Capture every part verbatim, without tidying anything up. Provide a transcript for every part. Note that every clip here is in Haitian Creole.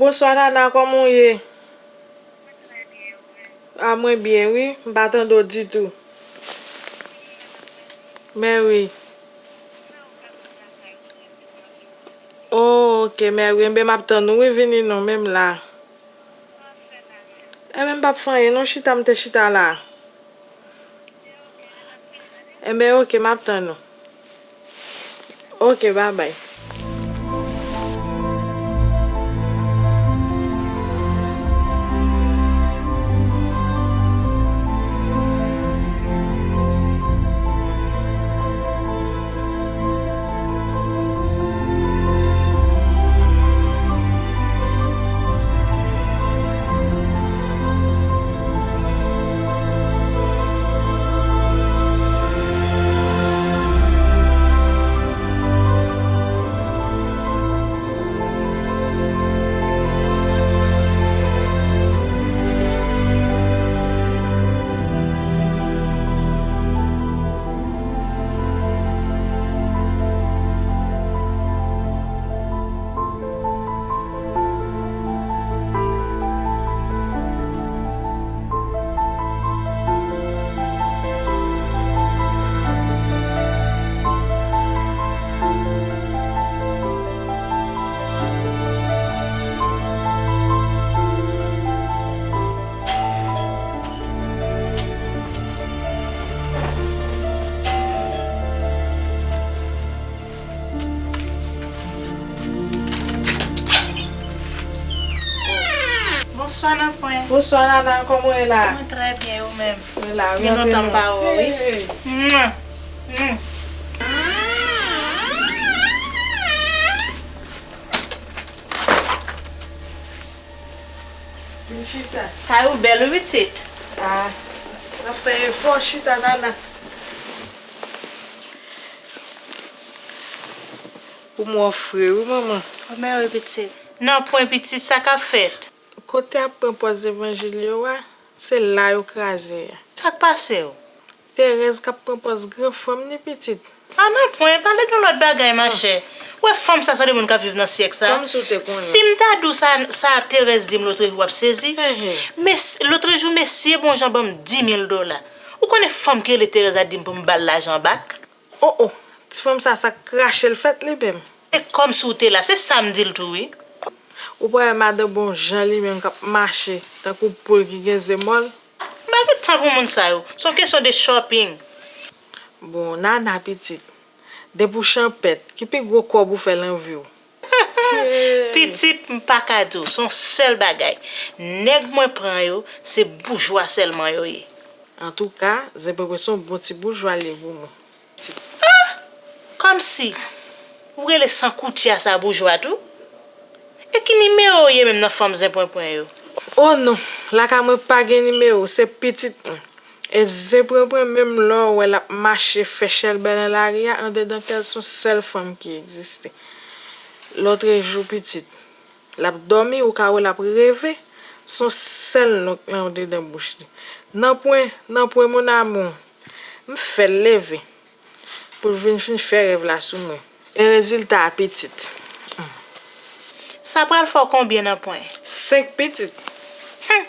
Bonswa Nana, kòman w ye? A, mwen byen wi, m pa tande w ditou. Mèwi. Oh, ok, mèwi, enben m ap tann ou wi, vini non, men m la. Enben m p ap fè anyen non, chita m te chita la. Enben ok, m ap tann ou. Ok, babay. Bonswa Nanpwen. Bonswa Nana, kòman w ye la? Mwen trè byen, ou menm? Mwen la wi, antre non. Gen lontan m pa wè w wi. Hey, hey. Mwa. Mm. Vin chita. Kay ou bèl wi pitit. Ah, n ap fè efò, chita Nana. Ou mò fre wi manman. Mèwi pitit. Nanpwen pitit, sa k ap fèt? Kote ap pran pòz evanjil yo a, se la yo kraze a. Sa k pase w? Terèz k ap pran pòz gran fanm ni pitit. A Nanpwen, pale de yon lòt bagay machè. Ou wè fanm sa se de moun k ap viv nan syèk sa. Kòmsi w te konnen. Si m ta di w sa, sa Terèz di m lotrejou, w ap sezi. Enhen. Mes, lotrejou mesye bon jan ban m di mil dola. Ou konnen fanm ki rele Terèz la di m pou m ba l lajan bak? Oh oh, ti fanm sa, sa k rache l fèt li menm. Se kòmsi w te la, se sa m di l tou wi. Ou pa wè madan bon jan li menm k ap mache tankou poul ki gen ze mòl? M pa gen tan pou moun sa yo. Se yon kesyon de shopping. Bon, Nana pitit, depi w chanpèt, ki pi gwo kòb ou fè nan vi w? Pitit, m pa ka di w, se yon sèl bagay. Nèg mwen pran yo, se boujwa sèlman yo ye. Antouka, Zen Prenpren se yon bon ti boujwa li ye pou mwen. Ah! Kòmsi ou rele san koutya sa boujwa tou? E ki nimewo w ye menm nan fanm Zen Prenpren yo? Oh non, lakay mwen pa gen nimewo, se pitit mwen. E Zen Prenpren menm lè w wè l ap mache fè chèlbè nan lari a, andedan kè l se yon sèl fanm ki egziste. Lotrejou pitit, l ap dòmi, ou ka wè l ap reve, se yon sèl non k nan andedan bouch li. Nanpwen, Nanpwen mon amour. M fè l leve pou l vin fin fè rèv la sou mwen. E rezilta a pitit. Sa pral fè w konbyen Nanpwen? Senk pitit. Hum!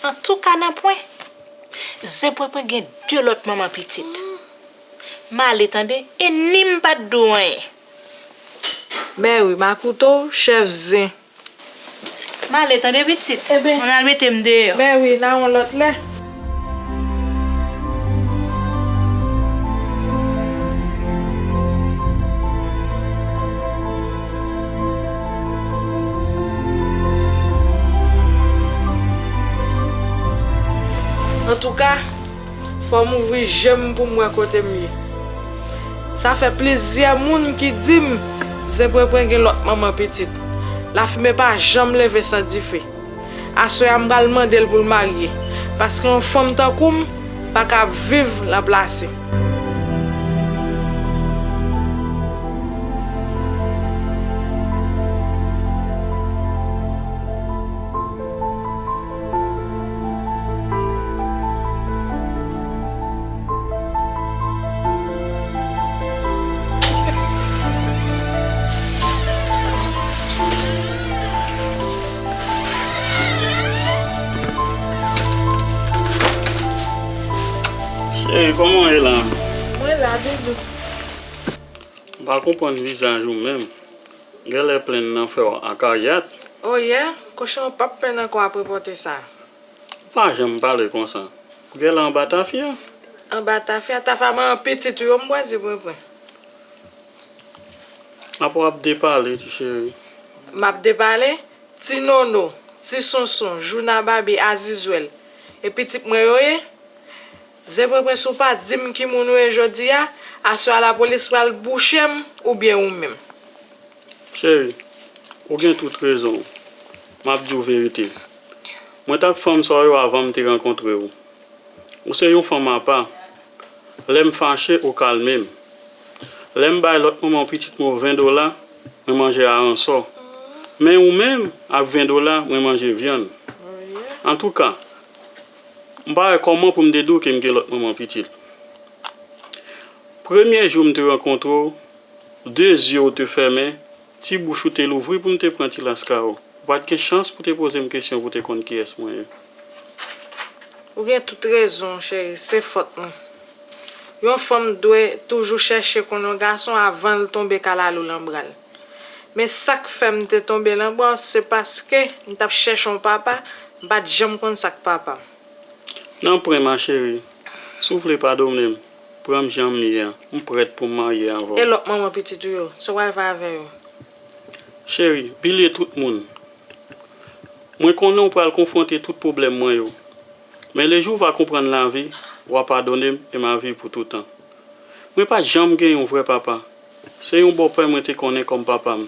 Antouka Nanpwen, Zen Prenpren gen de lòt manman pitit. M ale tande, e ni m pa t di w anyen. Mèwi, m a koute w, chèf zen. M ale tande pitit. Enben, ann al mete m deyò. Mèwi, nan yon lòt lè. Antouka, fò m ouvri je m pou m wè kote m ye. Sa fè plizyè moun ki di m Zen Prenpren gen lòt manman pitit. Lafimen pa janm leve san dife. Aswè a m pral mande l pou l marye, paske yon fanm tankou m pa ka ap viv lan plase. Kòman w ye la? Mwen la, Doudou. M pa konprann vizaj ou menm. Genlè plenn nan fè w akayat. O yè, kochon p ap plenn ankò apre pòte sa. Ou pa janm pale konsa. Ou genlè anba tafya? Anba tafya, tafya manman pitit ou yo m bwè di prenpren. Apa w ap depale, ti cheri? M ap depale? Ti Nono, Ti Sonson, Jouna Babi, Azizwèl, e pitit mwen yo ye? Zen prenpren, si w pa di m ki moun ou ye jodi a, aswè a lapolis pral bouche m oubyen ou menm. Cheri, ou gen tout rezon w. M ap di w verite. Mwen t ak fanm sa w yo avan m te rankontre w. Ou se yon fanm apa. Lè m fache, ou kalme m. Lè m bay lòt manman pitit mwen ven dola, mwen manje aransò. Men ou menm, ak ven dola, mwen manje vyann. Antouka, m pa wè kòman pou m te di w ke m gen lòt manman pitit. Premye jou m te rankontre w, de zye w te fèmen, ti bouch ou te louvri pou m te pran ti laska w. Ou pa t gen chans pou te poze m kesyon pou te konn kiyès mwen ye. Ou gen tout rezon w, cheri, se fòt mwen. Yon fanm dwe toujou chèche konn yon gason avan l tonbe kalalou lan bra l. Men sa k fè m te tonbe lan bra w, se paske m t ap chèche yon papa, m pa t janm konn sa k papa m. Nanpwen, ma chérie, si w vle padone m, pran m jan m ye a, m prèt pou m marye avè w. E lòt manman pitit ou yo, sa w pral fè avè yo? Cheri, bliye tout moun. Mwen konnen w pral konfwonte tout pwoblèm mwen yo. Men lejou w va konprann lavi, w a padone m e m a viv pou toutan. Mwen pa t janm gen yon vrè papa. Se yon bòpè mwen te konnen kòm papa m.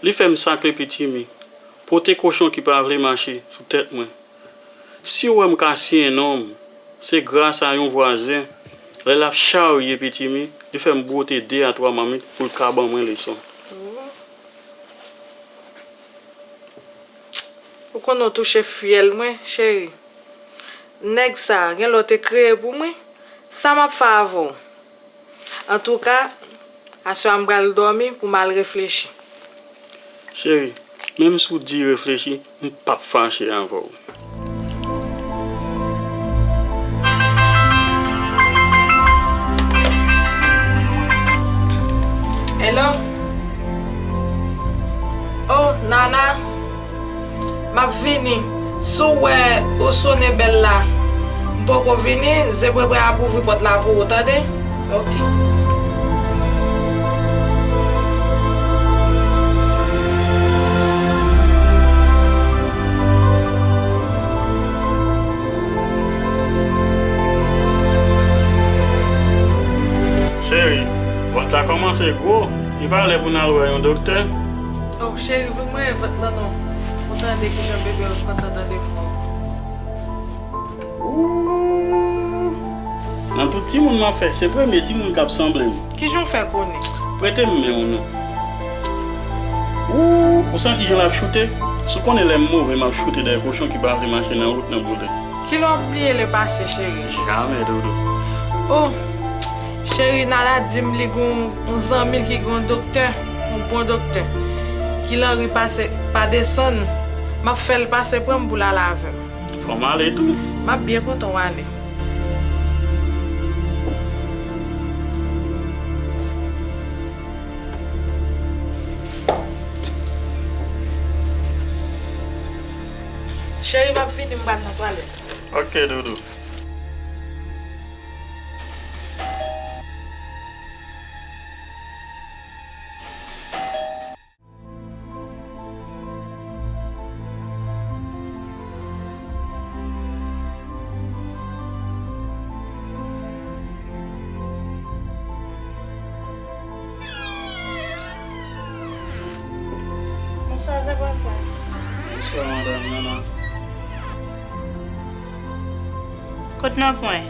Li fè m sakle pitimi, pote kochon ki pa vle mache sou tèt mwen. Si w wè m ka siyen non m, se gras a yon vwazen, lè l ap charye pitimi, li fè m bwote de a twa mamit pou l ka ban mwen leson. Ou konnen w touche fyèl mwen, cheri. Nèg sa a, gen lè w te kreye pou mwen, sa m ap fè avè w? Antouka, aswè a m pral dòmi pou m al reflechi. Cheri, menm si w di reflechi, m p ap fache avè w. Hello? Oh, Nana, m ap vini. Si w wè ou sone bèl la, m poko vini, Zebrebre ap ouvri pòt la pou ou, tande? Ok. Cheri, vant la kòmanse gwo. Li pa lè pou n al wè yon doktè? Oh, cheri, vin mwen vant lan non. Ou tande kijan bebe w kontan tande vwa w. Ooh. Nan tout timoun m ap fè, se premye timoun k ap sanble m. Kijan w fè konnen? Prete m men w non. Ooh, ou santi jan l ap choute? Si w konnen lè m move, m ap choute dèyè kochon ki pa vle mache nan wout nan boule. Kilè w ap bliye lepase, cheri? Jamè, Doudou. Oh, cheri, Nana di m li gen yon zanmi l ki gen yon doktè, yon bon doktè, ki Lanri pase pa desann. M ap fè l pase pran m pou l ale avè m. Fò m ale tou. M ap byen kontan w ale. Cheri, m ap vini, m pral nan twalèt. Ok, Doudou. Bonswa, Zebrebre. Bonswa, madanm Nana. Kot Nanpwen?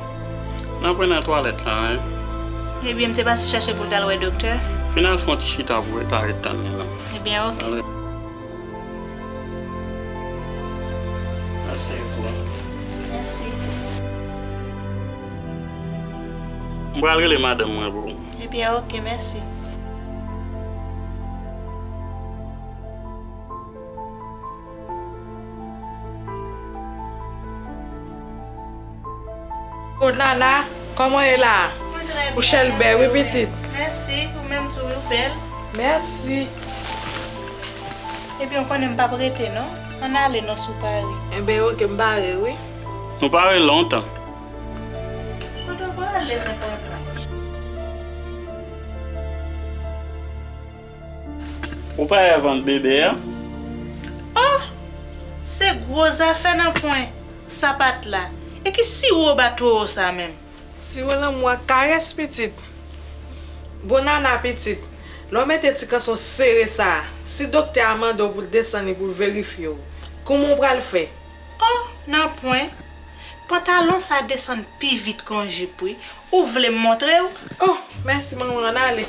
Nanpwen nan twalèt la, wi. Ebyen, m te pase chèche pou l t al wè doktè. Vin al fè yon ti chita pou w ta ret tann li la. Ebyen, ok. Ale. Mèsi pou. Mèsi. M pral rele madanm mwen pou ou. Ebyen, ok, mèsi. O Nana, Kòman w ye la? Mwen trè byen. Ou chèlbè wi pitit. Mèsi, ou menm tou wi, ou bèl. Mèsi. Ebyen, ou konnen m p ap rete non. Ann ale non si w pare. Enben oke, m pare wi. Nou pare lontan. Kote w prale, se enpòtan. Ou pare vann bebe a? Oh! Se gwo zafè nan pwen sapat la. E ki siwo ba towo sa menm? Siwo lanmou ak karès pitit. Bon nana pitit, lè w mete ti kanson sere sa a, si doktè a mande w pou l desann li pou l verifye w, kòman w pral fè? Oh, nan pwen. Pantalon sa desann pi vit ke yon jip wi. Ou vle m montre w? Oh, mèsi manman, ann ale.